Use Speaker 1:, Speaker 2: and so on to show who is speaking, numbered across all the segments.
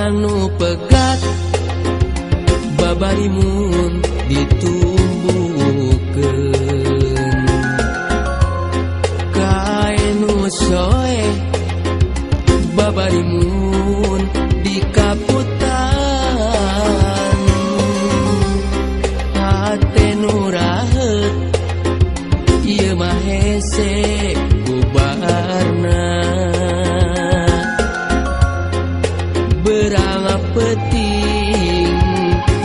Speaker 1: Canang nu pegat babarimun ditumbuhkeun kae nu soe babarimun dikaputan hate nu raheut ieu mah hese bubarna berang peting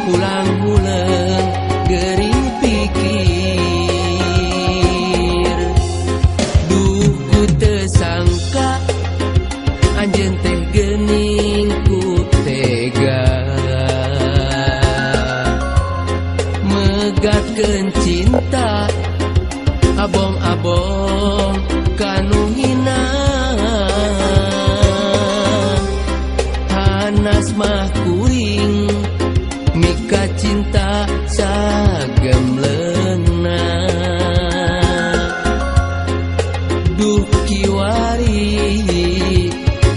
Speaker 1: pulang huleung gering pikir duh ku teu sangka anjeun teh geuning ku tega megatkeun cinta abong-abong kanu hina hanas mah kuring mika cinta sagemleungna duh kiwari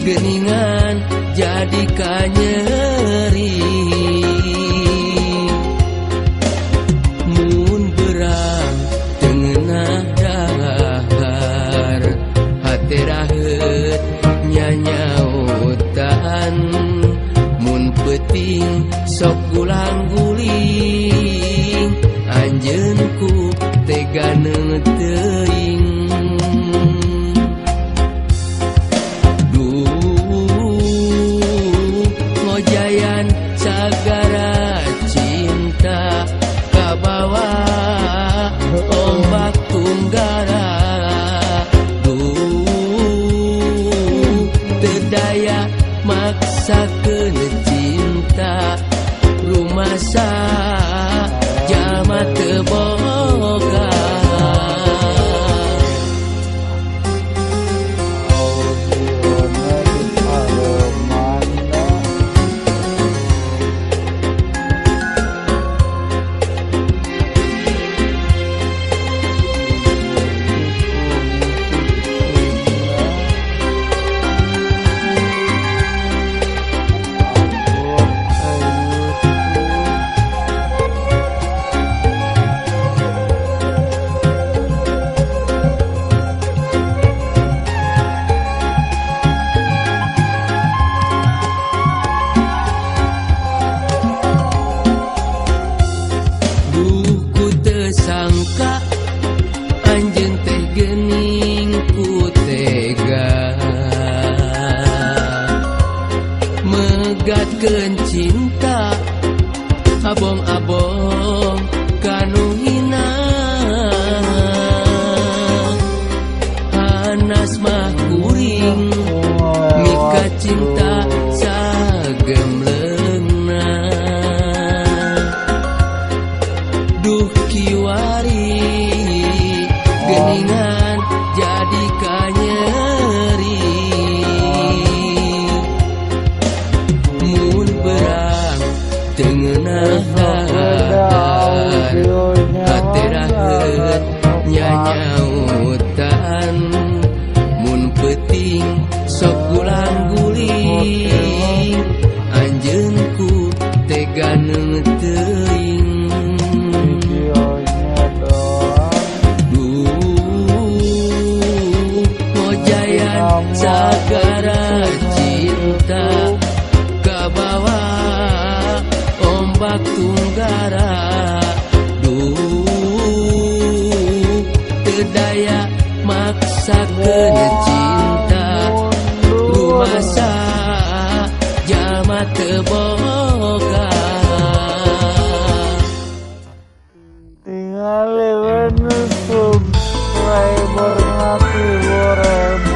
Speaker 1: geuningan jadi kanyeri mun berang teu ngeunah dahar hate raheut nyanyautan mun peuting sok gulang-guling anjeun ku tega teuing duh ngojayan sagara cinta kabawa ombak tunggara duh teu daya maksakeun cinta rumasa jalma teu boga. Sangka anjeun teh geuning ku tega megatkeun cinta abong-abong kanu hina hanas mah kuring mika cinta sagemleungna duh kiwari geuningan jadi kanyeri mun berang teu ngeunah dahar hate raheut nyanyautan mun peuting sok gulang-guling anjeun ku tega teuing sagara cinta kabawa ombak tunggara duh teu daya maksakeun cinta rumasa jalma teu boga.
Speaker 2: Tinggal subscriber 3000.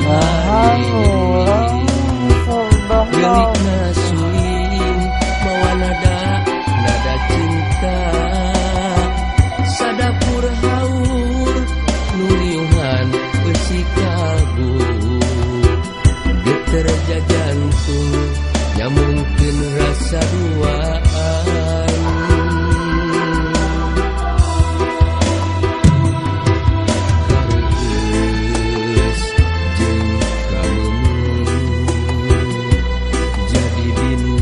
Speaker 2: Nah, urang
Speaker 1: hari
Speaker 2: sudah
Speaker 1: Gelikna suling mawa nada nada cinta Sadapur haur nu niuhan eusi kalbu Geter jantung nyambungkeun rasa duaan Kareueus jeung kameumut jadi bini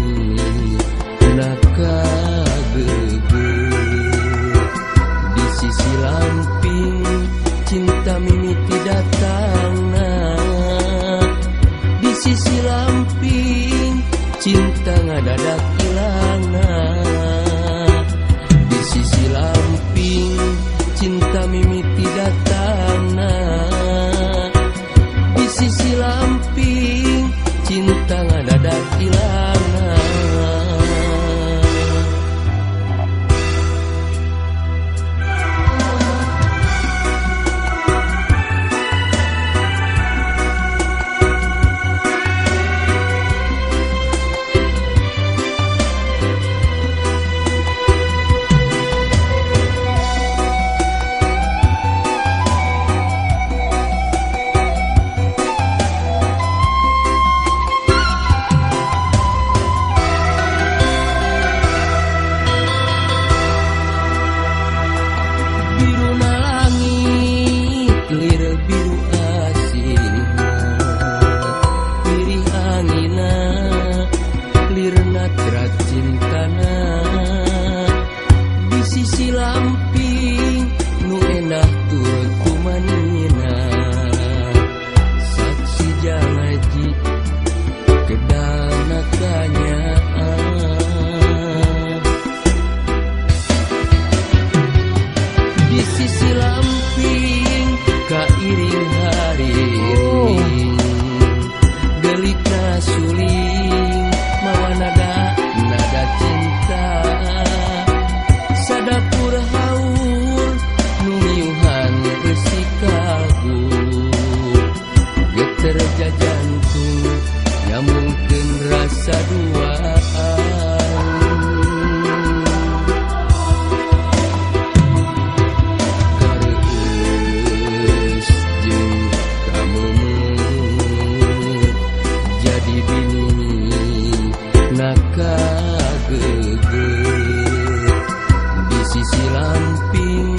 Speaker 1: na kagegeut Di sisi lamping cinta mimiti datangna Di sisi lamping cinta ngadadak ilangna Di sisi lamping cinta mimiti datangna Di sisi lamping cinta ngadadak ilangna Biruna langit lir biru asihna Lirih angina lirna trat cintana Di sisi lamping nu endah tur kumanina Saksi jangaji kedana kanyaah Di sisi lamping kairing hariring Gelikna suling mawa nada nada cinta Sadapur haur nu miuhan eusi kalbu Geter jantung nyambungkeun rasa duaan Kareueus jeung kameumut jadi bini na kagegeut Di sisi lamping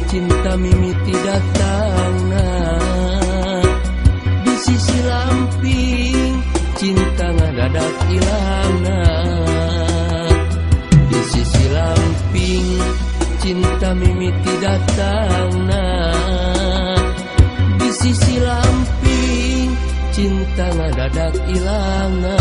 Speaker 1: cinta mimiti datangna Di sisi lamping cinta ngadadak ilangna Di sisi lamping cinta mimiti datangna Di sisi lamping cinta ngadadak ilangna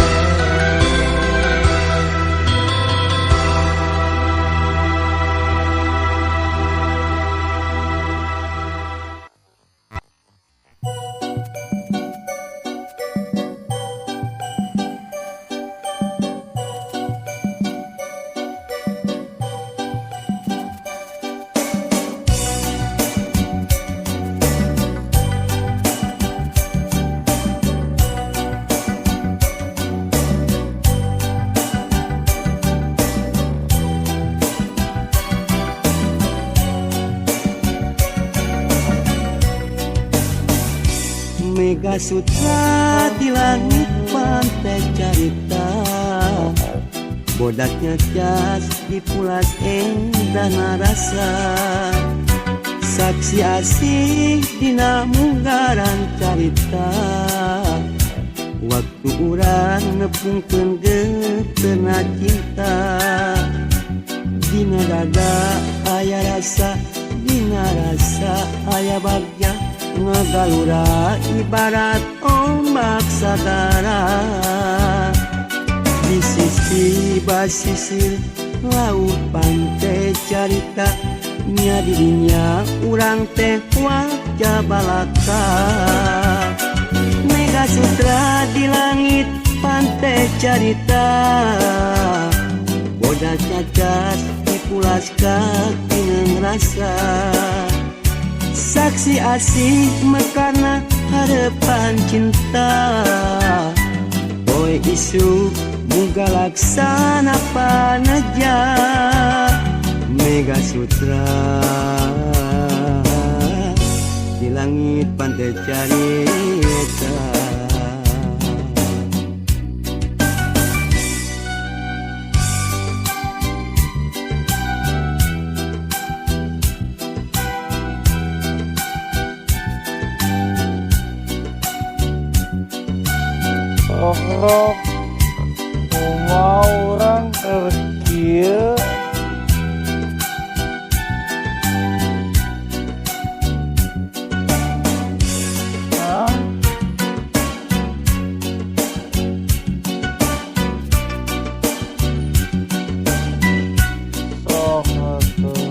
Speaker 3: Mega Sutra di langit pantai carita Bodaknya jas di pulas endah narasa Saksi asih dina munggaran carita Waktu urang nepungkeun geutena cinta Dina dada aya rasa, dina rasa aya bagja Ngagalura ibarat ombak sagara Di sisi basisir laut pantai carita Nya dirinya urang teh wajah balaka Mega Sutra di langit pantai carita Bodak cacat dipulas kaki rasa. Saksi asih mekarna harapan cinta. Poe isuk muga laksana paneja. Mega Sutra di langit pantai carita.
Speaker 2: Rok kumaha urang keur kieu? Hah? Sok atuh.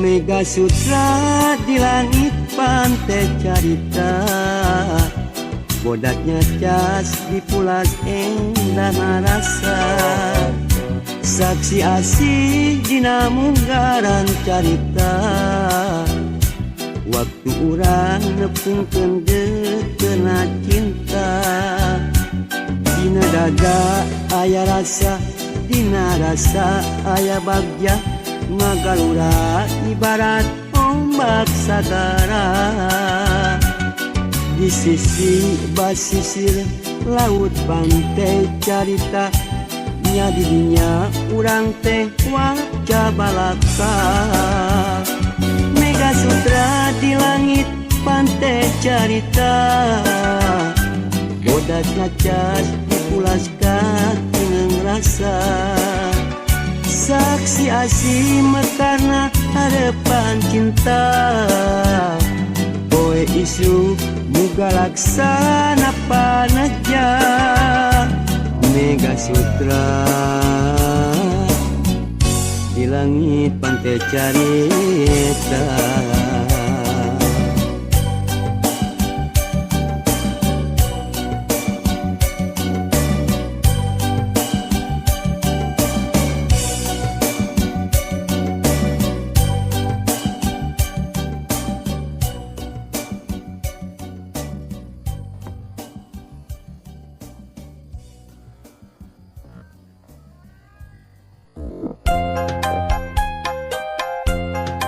Speaker 3: Mega Sutra di langit pantai carita. Bodaknya cas dipulas endah rasa. Saksi asih dina munggaran carita. Waktu urang nepungkeun deukena cinta. Dina dada aya rasa, dina rasa aya bagja. Ngagalura ibarat ombak sagara. Di sisi basisir laut pantai carita. Nya didinya urang teh waca balaka. Mega Sutra di langit pantai carita. Bodak ngacas dipulas katineng rasa. Saksi asih mekarna harapan cinta. Poe isuk muga laksana paneja. Mega Sutra di langit pantai carita.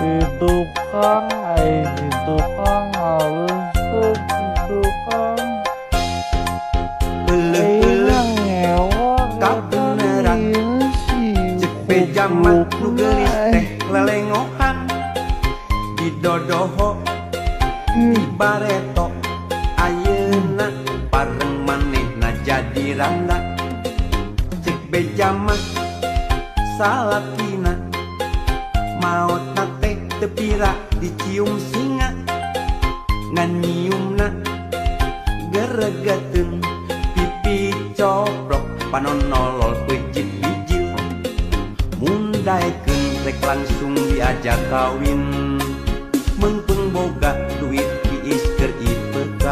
Speaker 2: Di tukang, ai di tukang halus teu di tukang.
Speaker 4: Euleuh-euleuh
Speaker 2: Ayeuna ngewa eta
Speaker 4: kabeneran.
Speaker 2: ieu si
Speaker 4: Cek beja mah nu
Speaker 2: goblokna
Speaker 4: geulis
Speaker 2: eh.
Speaker 4: teh lelengohan. Didodoho
Speaker 2: Ih,
Speaker 4: bareto ayeuna pareng manehna jadi randa. Cek beja mah salakina maotna teh teu pira dicium singa. Ngan nyiumna geregeteun pipi coplok panon nolol peucit bijil. Mun daekeun rek langsung diajak kawin. Meungpeung boga duit diis keur IPK.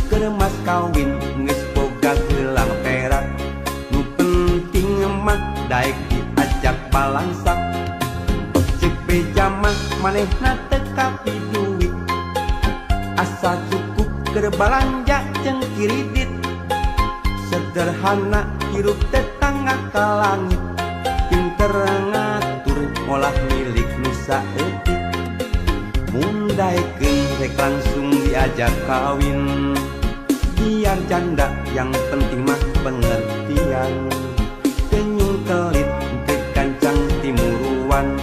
Speaker 4: Keur mas kawin geus boga gelang perak. Nu penting mah daek diajak balangsak. Cek beja mah manehna teu kapi duit. Asa cukup keur balanja jeung kiridit. Sederhana hirup tetangga ka langit. Pinter ngatur molah milik nu saeutik. Mun daekeun rek langsung diajak kawin. Biar janda yang penting mah pengertian. Kenyung kelit teu gancang timuruan.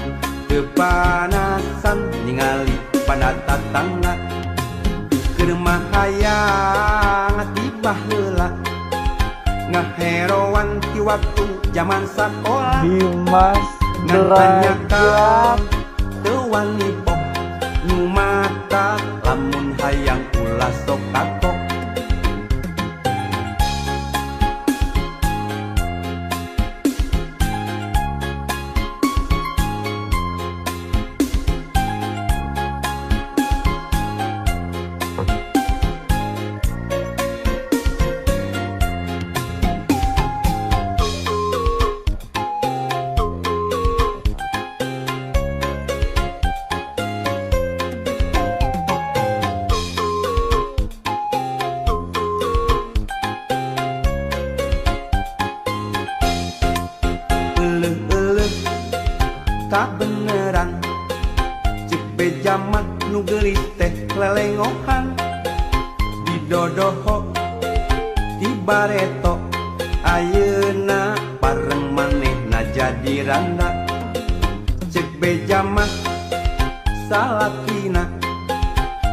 Speaker 4: Teu panasan ningali pada tatangga. Keur mah hayang tibah heula. Ngaheroan ti waktu jaman sakola.
Speaker 2: Dimas
Speaker 4: Ngan
Speaker 2: Derajat.
Speaker 4: teu wani poh nu mata lamun hayang ulah sok kapok. Kabeneran cek beja mah nu geulis teh lelengohan didodoho di bareto ayeuna bareng manehna jadi randa cek beja mah salakina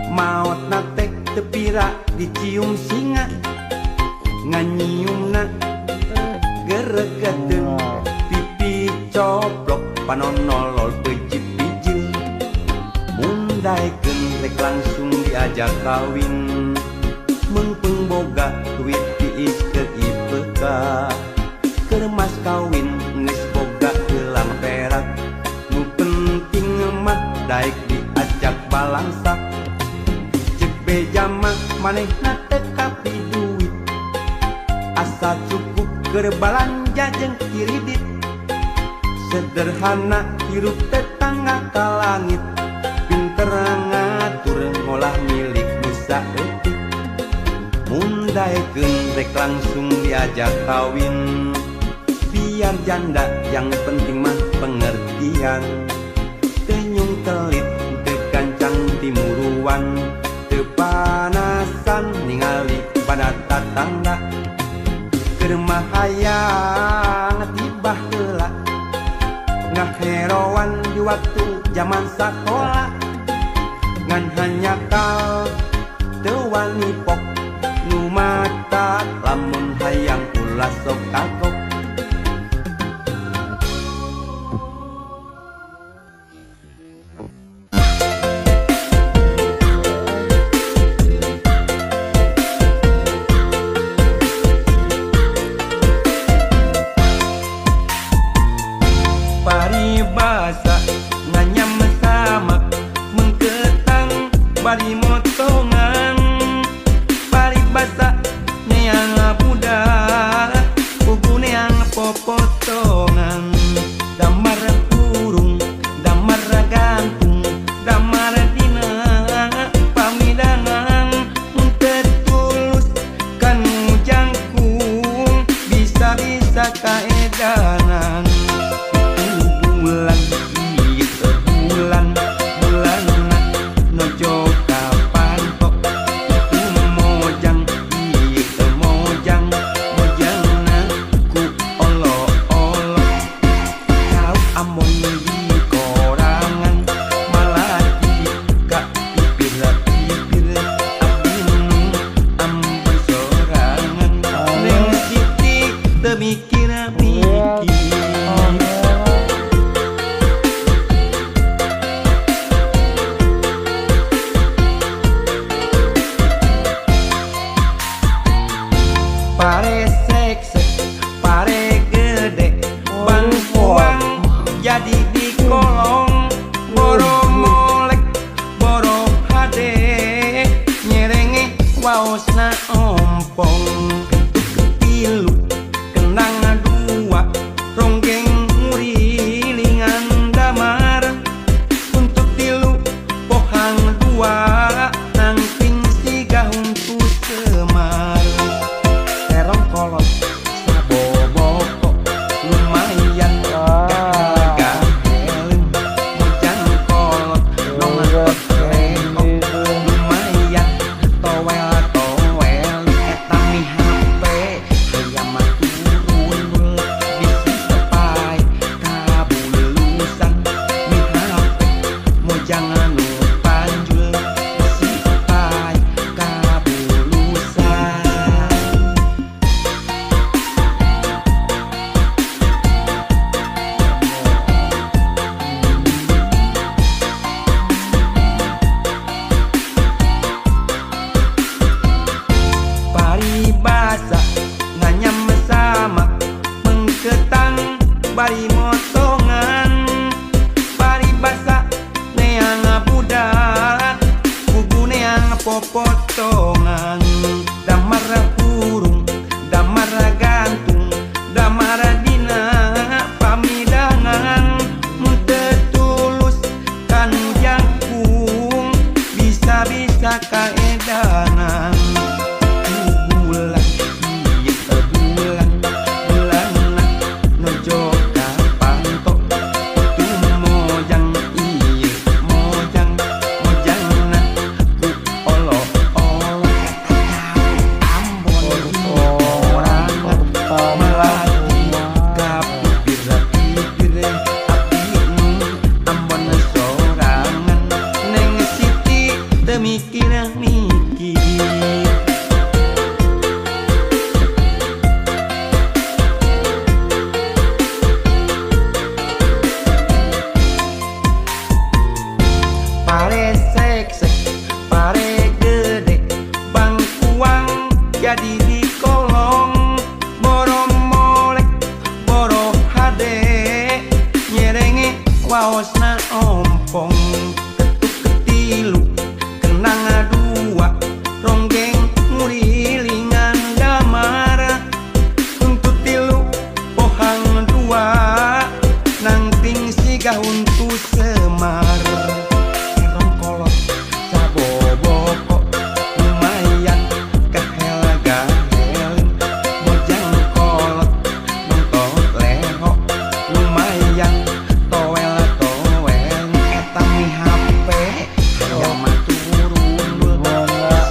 Speaker 4: maotna teh teu pira dicium singa nganyiumna geregeteun pipi coplok panon nolol peucit pijil mun daekeun rek langsung diajak kawin meungpeung boga duit tiis keur IPK keur mas kawin geus boga gelang perak nu penting mah daek diajak balangsak cek beja mah manehna teu kapi duit asa cukup keur balanja jeung kiridit sederhana hirup tetangga ka langit pinter ngatur ngolah milik nu saeutik mun daekeun rek langsung diajak kawin biar janda yang penting mah pengertian teu nyungkelit teu gancang timuruan teu panasan ningali pada tatangga keur mah hayang tiba heula ngaheroan di waktu zaman sakola ngan hanjakal teu wani pok nu mata lamun hayang ulah sok kagok. Paribasa nganyam samak mengketang bari motongan paribasa neang budak pugu neang popotongan damar burung damar gantung damar dina pamidangan teu tulus kanu jangkung bisa-bisa kaedanan bulan ieu bulan bulanna nojo kapantok itu mojang ieu mojang mojangna ku olo-olo kau amon di korangan malati ka pipir-pipir abdi nu ambon sorangan Neng Siti teu mikir-mikir. Pare seksek, pare gede, bangkuang jadi di kolong, boro molek, boro hade, nyerenge waosna ompong, ketuk tilu, kendang dua, ronggeng ngurilingan damar, untuk tilu, pohang dua, nangting siga huntu semar. Terong kolot saboboko lumayan gaheleun mojang kolot nongan rekok lumayan towel towel eta mihape. Waosna ompong ketuk ketilu kenanga dua ronggeng ngurilingan damara untuk tilu pohang dua nangting siga huntu semar kerong kolot saboboko lumayan kahela gahelin mojang kolot nonton leho lumayan toel toel eta mi HP hayang mah turun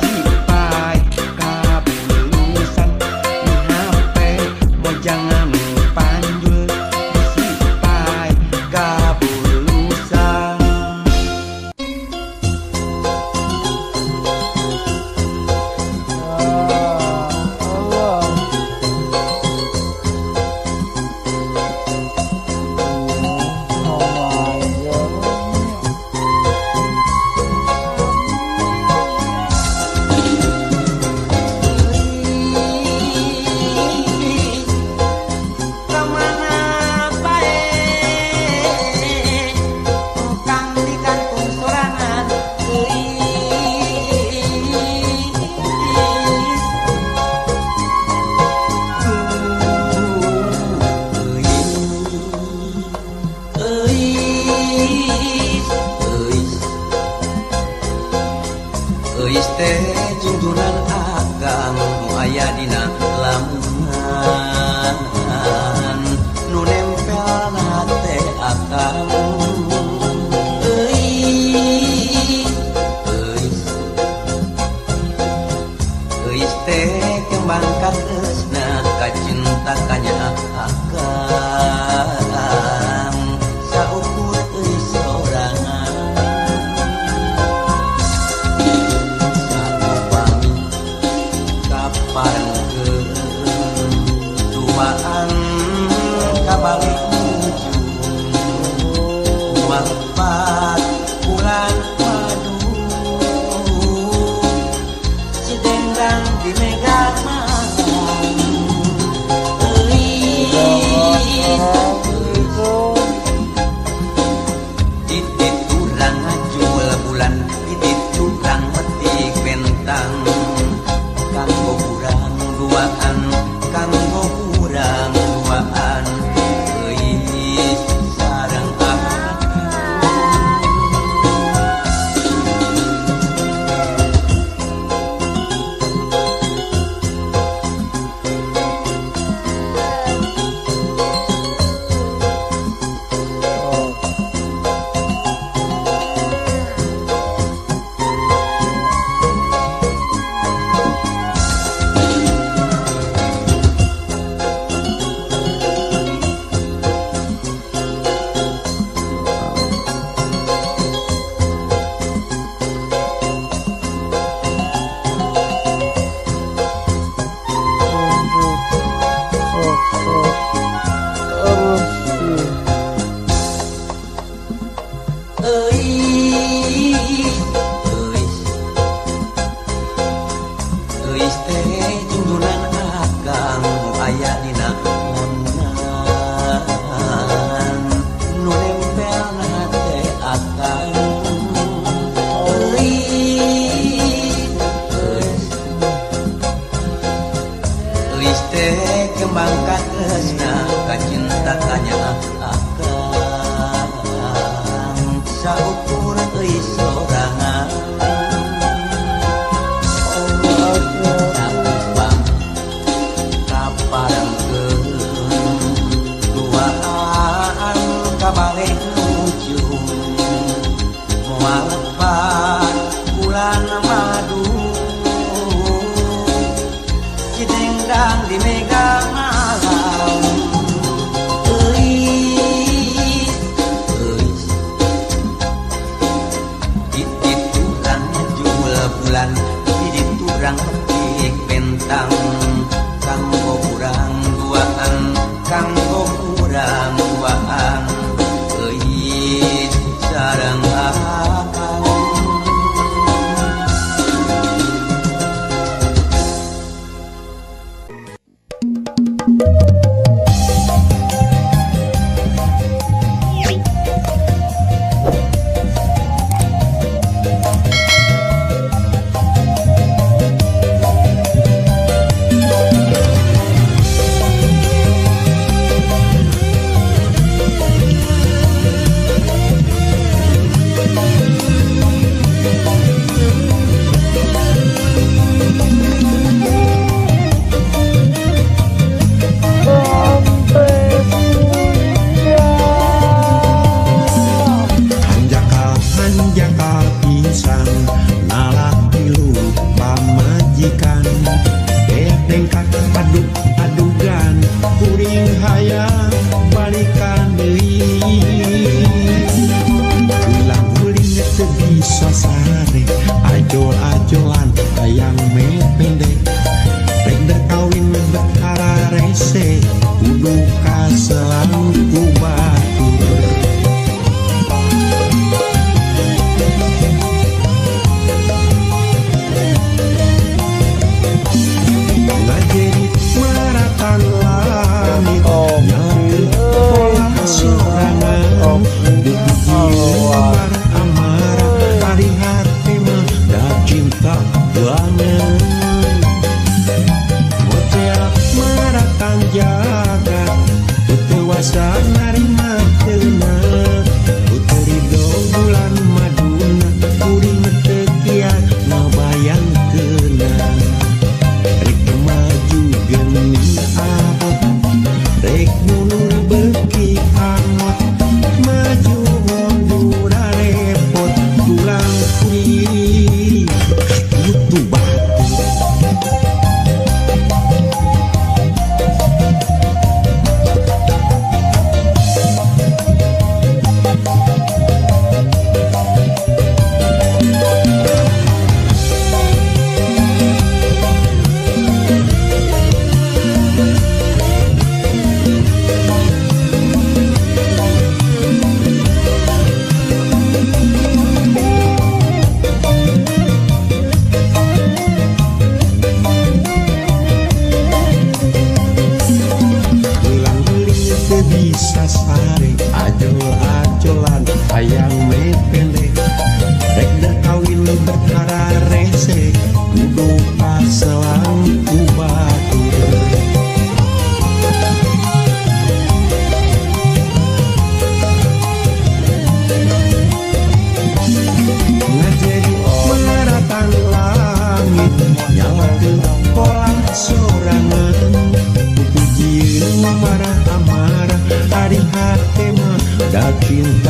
Speaker 4: sipai kabulusan mi HP mojang anu panjul sipai kabulusan.
Speaker 2: Ah, Allah. Oh my God.
Speaker 3: Kamana bae kang di kantong sorangan euis.
Speaker 1: Euis, euis, euis teh junjunan akang nu aya dina lamunan nu nempel na teh akang. Euis, euis, euis teh kembang katresna kacinta kanya akang saukur euis sorangan saupami kaparengkeun duaan kabalik ujung malepat bulan madu si dendang di mega malam. Euis, titit urang ngajul bulan titit urang metik bentang kanggo urang duaan kanggo urang duaan euis sareng akang.
Speaker 2: Oh, oh, oh, terus sih.
Speaker 1: Euis, euis, euis teh junjunan akang nu aya dina lamunan nu nempel na teh akang. Euis, euis, euis teh kembang katresna kacinta kanya akang saukur euis sorangan.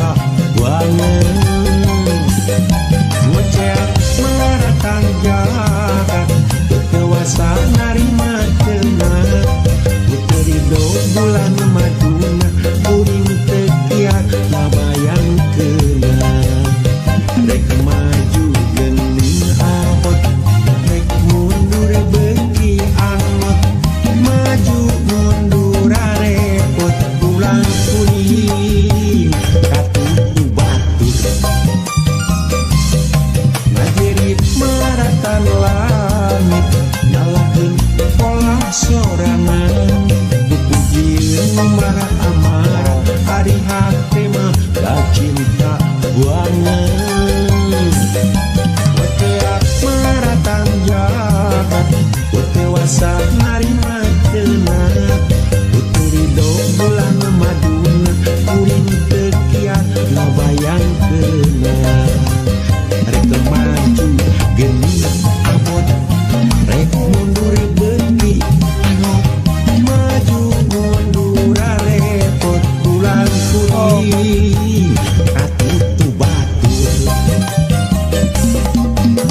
Speaker 4: cinta banget. Ngeceak maratan jahat dewasa narima tenang. Puteri do bulan maduna kuring teu kiat ngabayangkeunna. Rek maju geuning abot, rek mundur beuki angot, maju mundur repot bulan kuring katuhu batur. Ngajerit maratan langit nyalakeun pola sorangan, pupujieun marah amarah ari hate mah da cinta buangan. Weteak maratan jahat dewasa narima tenang. Puteri do bulan maduna kuring teu kiat ngabayangkeunna. Rek maju geuning abot, rek mundur beuki angot, maju mundur repot tulang kuring katutu batur.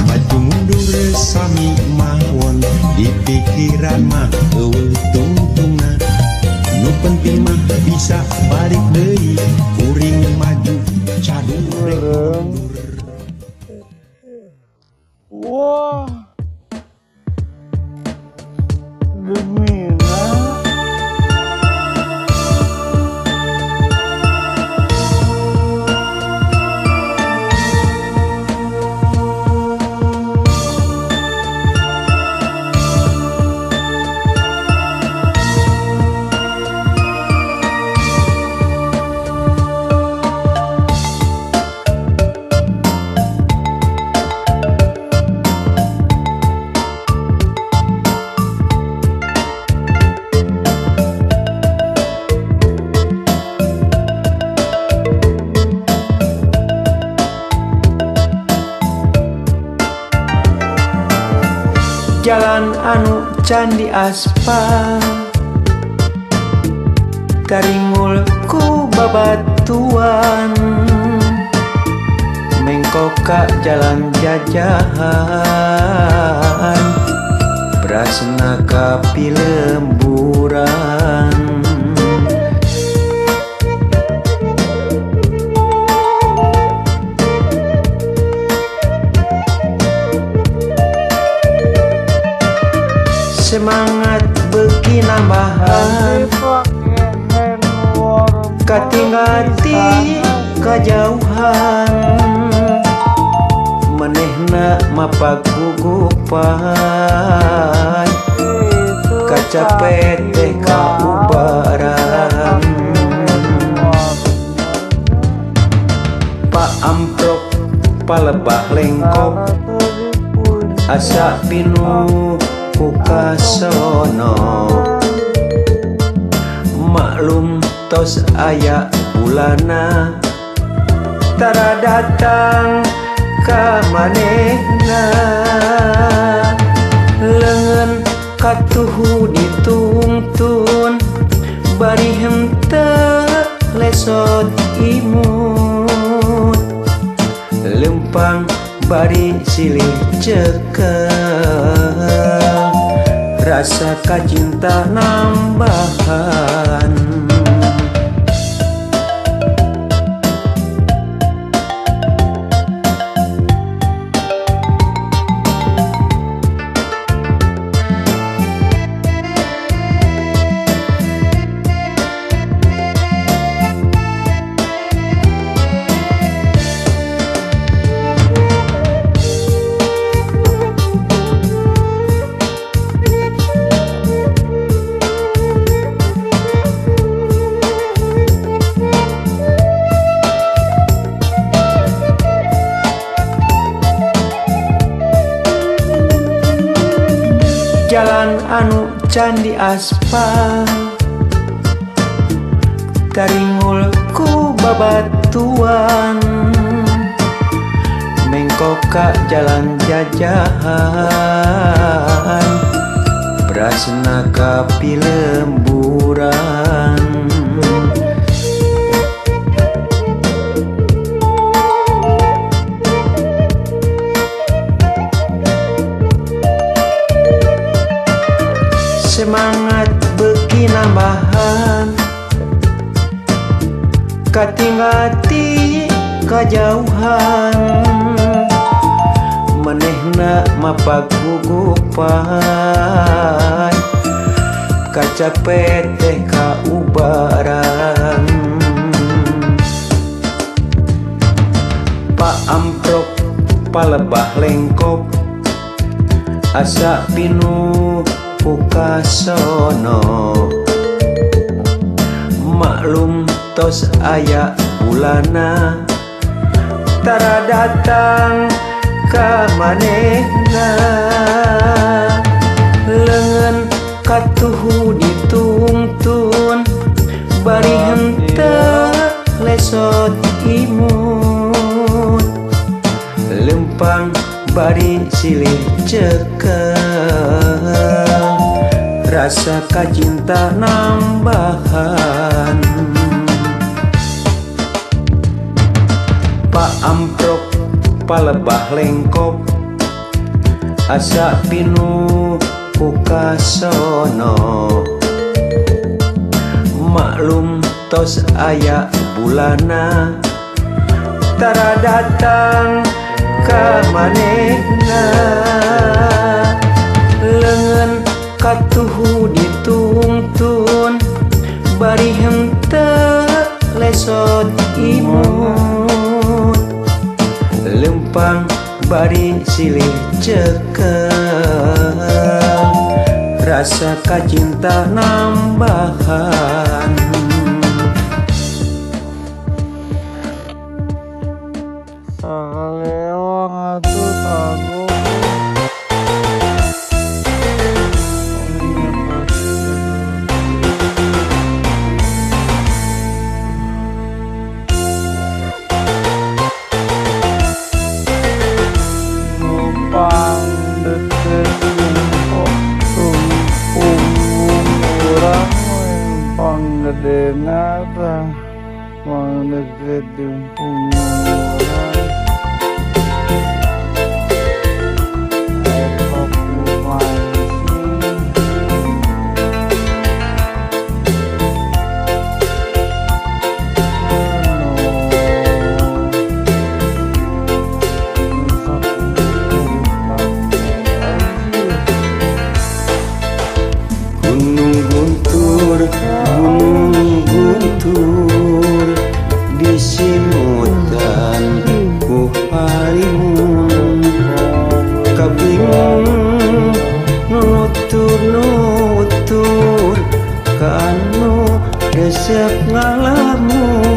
Speaker 4: Maju mundur sami mawon di pikiran mah eueuh tungtungna, nu penting mah bisa balik deui kuring maju cadu rek mundur.
Speaker 2: Wah, gemina.
Speaker 1: Jalan anu can diaspal taringul ku babatuan, mengkok ka jalan jajahan berasna ka pilemburan. Semangat beuki nambahan katinggal ti kajauhan, manehna mapagugupan kacape teh kaubaran. Pak amprok palebah lengkop asa pinuh ku kasono, maklum tos aya bulana tara datang ka manehna. Leungeun katuhu ditungtun bari henteu lesot imut, lempang bari silih cekel rasa kacinta nambahan. Jalan anu can diaspal taringul ku babatuan, mengkok ka jalan jajahan berasna ka pilemburan. kajauhan manehna mapagugupan kacape teh kaubaran. Pak Amprok palebah lengkop asa pinuh ku kasono maklum tos aya bulana tara datang ka manehna leungeun katuhu ditungtun bari henteu lesot imut lempang bari silih cekel rasa kacinta nambahan. Pak Amprok palebah lengkop asa pinuh ku kasono maklum tos aya bulana tara datang ka manehna leungeun katuhu ditungtun bari henteu lesot imut lempang bari silih cekel rasa kacinta nambahan. Gunung Guntur, Gunung Guntur, disimutan ku halimun, kabingung nutur-nutur, kanu resep ngalamun.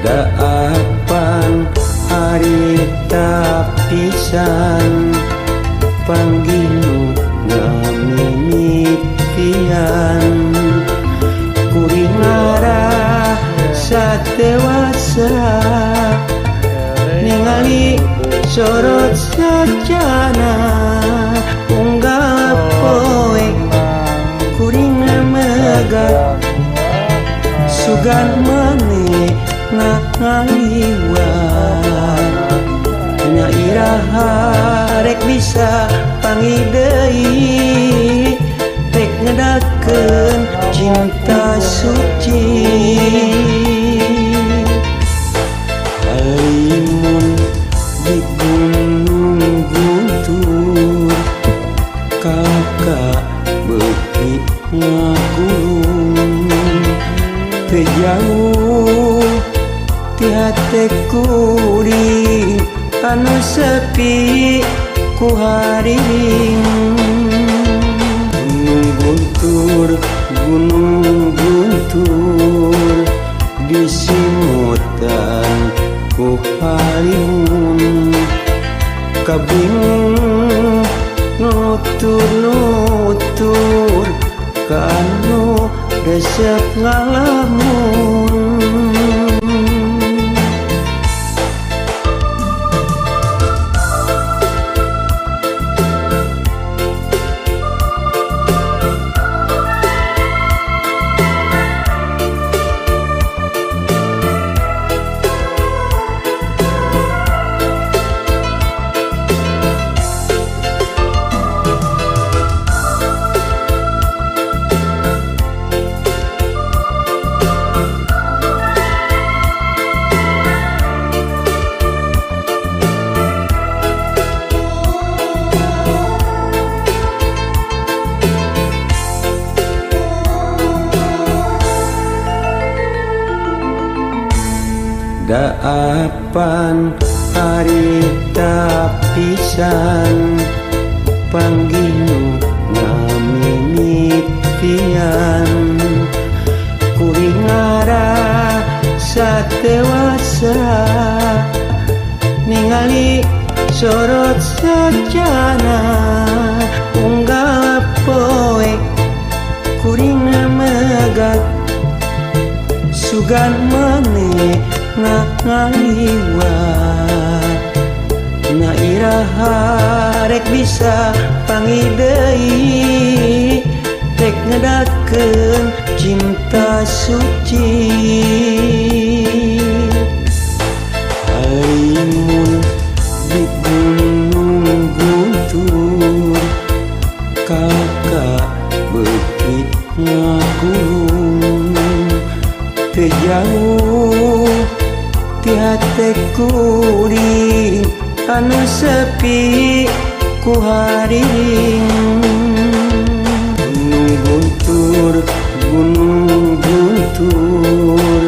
Speaker 1: Daapan harita pisan panggil ngamimitian kuring ngarasa dewasa ningali sorot sajana unggal poe kuring megah sugan maneh ngaliwat nya iraha rek bisa panggih deui rek ngedakeun cinta suci. Halimun di Gunung Guntur kakak beuki ngagulung teu jauh ti hate kuring anu sepi ku haring. Gunung Guntur, Gunung Guntur, disimutan ku halimun, kabingung nutur-nutur kanu resep ngalamun.
Speaker 4: Daapan harita pisan panggih nu ngamimitian kuring ngarasa tewasa ningali sorot sajana unggal poe kuring megat sugan maneh ngaliwat na iraha rek bisa panggih deui rek ngedakeun cinta suci halimun di Gunung Guntur kakak beukit ngakulung teu jauh ti hate kuring anu sepi ku haring. Gunung Guntur, Gunung Guntur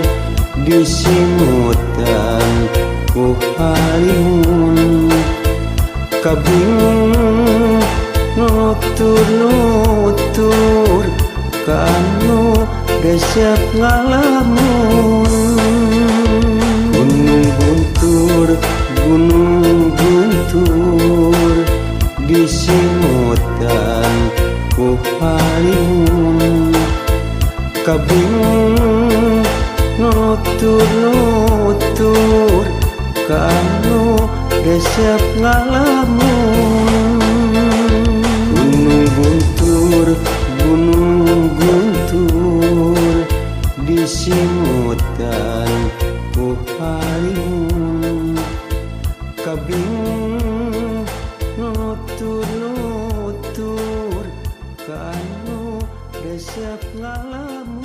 Speaker 4: disimutan ku halimun kabingung nutur-nutur kanu resep ngalamun. Gunung Guntur, Gunung Guntur disimutan ku halimun kabingung nutur-nutur kanu resep ngalamun. Gunung Guntur, Gunung Guntur disimutan ku halimun kabingung nutur-nutur kanu resep ngalamun.